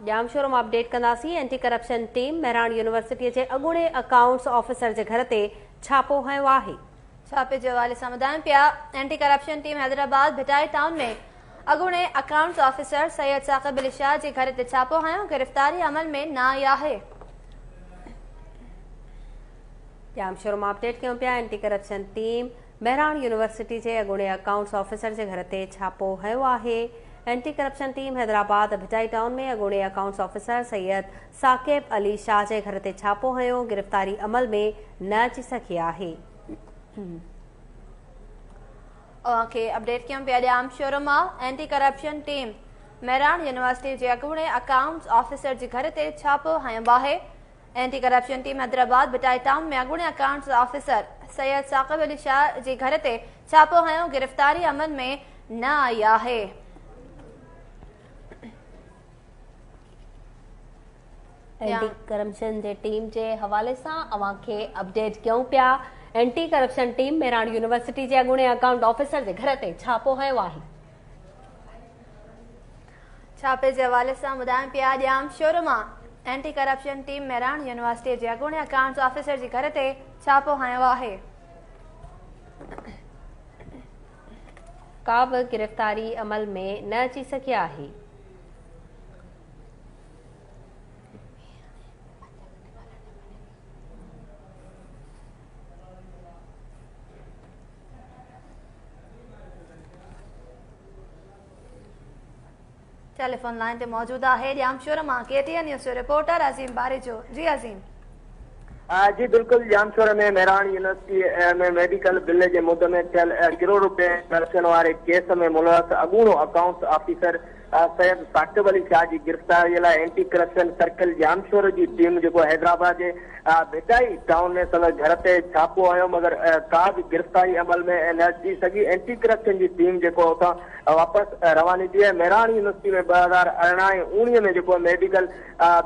ڄامشورو مان اپڊيٽ ڪنداسين. Anti corruption team Mehran university جي اڳوڻي اڪائونٽس آفيسر جي گهر تي ڇاپو هنيو آهي. ڇاپي جي حوالي سان ٻڌايون پيا، anti corruption team Hyderabad Bhittai town ۾ اڳوڻي اڪائونٽس آفيسر سيد ثاقب علي شاهه جي گهر تي ڇاپو هنيو، گرفتاري عمل ۾ نه آئي آهي. ڄامشورو مان اپڊيٽ ڪيون پيا، anti corruption team Mehran university جي اڳوڻي اڪائونٽس آفيسر جي گهر تي ڇاپو هنيو آهي. Anti corruption team Hyderabad Bhittai town ۾ اڳوڻي اڪائونٽس آفيسر سيد ثاقب علي شاهه جي گهر تي ڇاپو هنيو، گرفتاري عمل ۾ نه اچي سگهي آهي. اوهان کي اپڊيٽ ڪيون پيا ڄامشورو مان anti corruption team Mehran university جي اڳوڻي اڪائونٽس آفيسر جي گهر تي ڇاپو هنيو آهي. Anti corruption team Hyderabad Bhittai town ۾ اڳوڻي اڪائونٽس آفيسر سيد ثاقب علي شاهه جي گهر تي ڇاپو هنيو، گرفتاري عمل ۾ نه آئي آهي. اينٽي ڪرپشن جي ٽيم جي حوالي سان اوهان کي اپڊيٽ ڪيون پيا. Anti corruption team Mehran university جي اڳوڻي اڪائونٽ آفيسر جي گهر تي ڇاپو هنيو آهي. ڇاپي جي حوالي سان ٻڌايون پيا ڄامشورو مان anti corruption team Mehran university جي اڳوڻي اڪائونٽس آفيسر جي گهر تي ڇاپو هنيو آهي. ڪا به گرفتاري عمل ۾ نه اچي سگهي آهي. ٽيليفون لائين تي موجود آهي ڄامشورو مان ڪي ٽي اين نيوز جو رپورٽر عظيم باريجو. جي عظيم. جي بلڪل، ڄامشوري ۾ مهراڻ يونيورسٽي ۾ ميڊيڪل بل جي مد ۾ ٿيل ڪروڙ روپين ڪرپشن واري ڪيس ۾ ملوث اڳوڻو اڪائونٽس آفيسر سيد ثاقب علي شاهه جي گرفتاري لاء اينٽي ڪرپشن سرڪل ڄامشورو جي ٽيم جيڪو حيدرآباد جي ڀٽائي ٽائون ۾ سندس گهر تي ڇاپو هنيو مگر ڪا به گرفتاري عمل ۾ نه اچي سگهي. اينٽي ڪرپشن جي ٽيم جيڪو اتان واپس رواني ٿي ۽ مهراڻ يونيورسٽي ۾ 2018 ۽ 19 ۾ جيڪو ميڊيڪل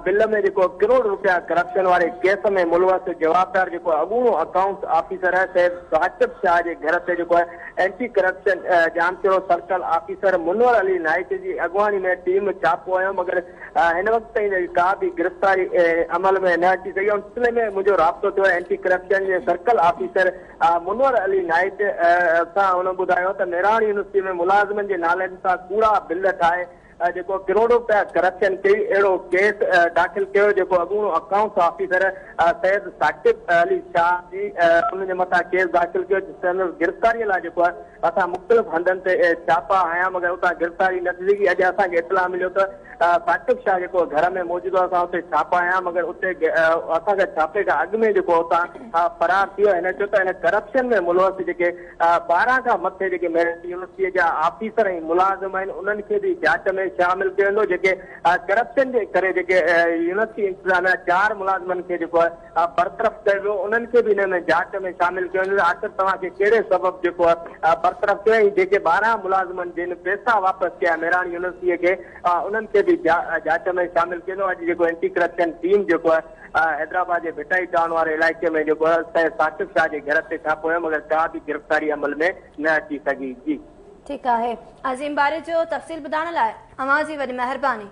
بل ۾ جيڪو ڪروڙ روپيا ڪرپشن واري ڪيس ۾ ملوث جوابدار جيڪو اڳوڻو اڪائونٽس آفيسر آهي سيد ثاقب شاهه جي گهر تي جيڪو آهي anti corruption Jamshoro circle officer Munawar Ali Naik جي اڳواڻي ۾ ٽيم ڇاپو هنيو مگر هن وقت تائين ڪا به گرفتاري عمل ۾ نه اچي سگهي. ان سلسلي ۾ منهنجو رابطو ٿيو اينٽي ڪرپشن جي سرڪل آفيسر منور علي نائيڪ سان هن ٻڌايو ته مهراڻ يونيورسٽي ۾ ملازمن جي نالن سان ڪوڙا بل ٺاهي جيڪو ڪروڙ روپيا ڪرپشن ڪئي اهڙو ڪيس داخل ڪيو جيڪو اڳوڻو اڪائونٽس آفيسر سيد ثاقب علي شاهه جي ان جي مٿان ڪيس داخل ڪيو سندس گرفتاري لاء جيڪو آهي اسان مختلف هنڌن تي ڇاپا هنيا مگر اتان گرفتاري نه ٿي سگهي. اڄ اسان کي اطلاع مليو ته ثاقب شاهه جيڪو گهر ۾ موجود هو اسان اتي ڇاپا هنيا مگر اتي اسان کي ڇاپي کان اڳ ۾ جيڪو اتان فرار ٿي ويو. هن چيو ته هن ڪرپشن ۾ ملوث جيڪي 12 کان مٿي جيڪي ميرٽ يونيورسٽي جا آفيسر ۽ ملازم آهن انهن کي به جاچ ۾ شامل ڪيو ويندو جيڪي ڪرپشن جي ڪري جيڪي يونيورسٽي انتظاميا 4 ملازمن کي جيڪو برطرف ڪيو ويو انهن کي به ان ۾ جاچ ۾ شامل ڪيو وڃي ته آخر توهان کي ڪهڙي سبب جيڪو برطرف ڪيو ۽ جيڪي 12 ملازمن جن پئسا واپس ڪيا مهراڻ يونيورسٽيء کي انهن کي به جاچ ۾ شامل ڪيو ويندو. اڄ جيڪو اينٽي ڪرپشن ٽيم جيڪو حيدرآباد جي ڀٽائي ٽائون واري علائقي ۾ جيڪو سيد ثاقب شاهه جي گهر تي ڇاپو هنيو مگر ڪا به گرفتاري عمل ۾ نه اچي سگهي. جي. ٺيڪ آهي عظيم باري جو تفصيل ٻڌائڻ لاء اوهان جي وڏي مهرباني.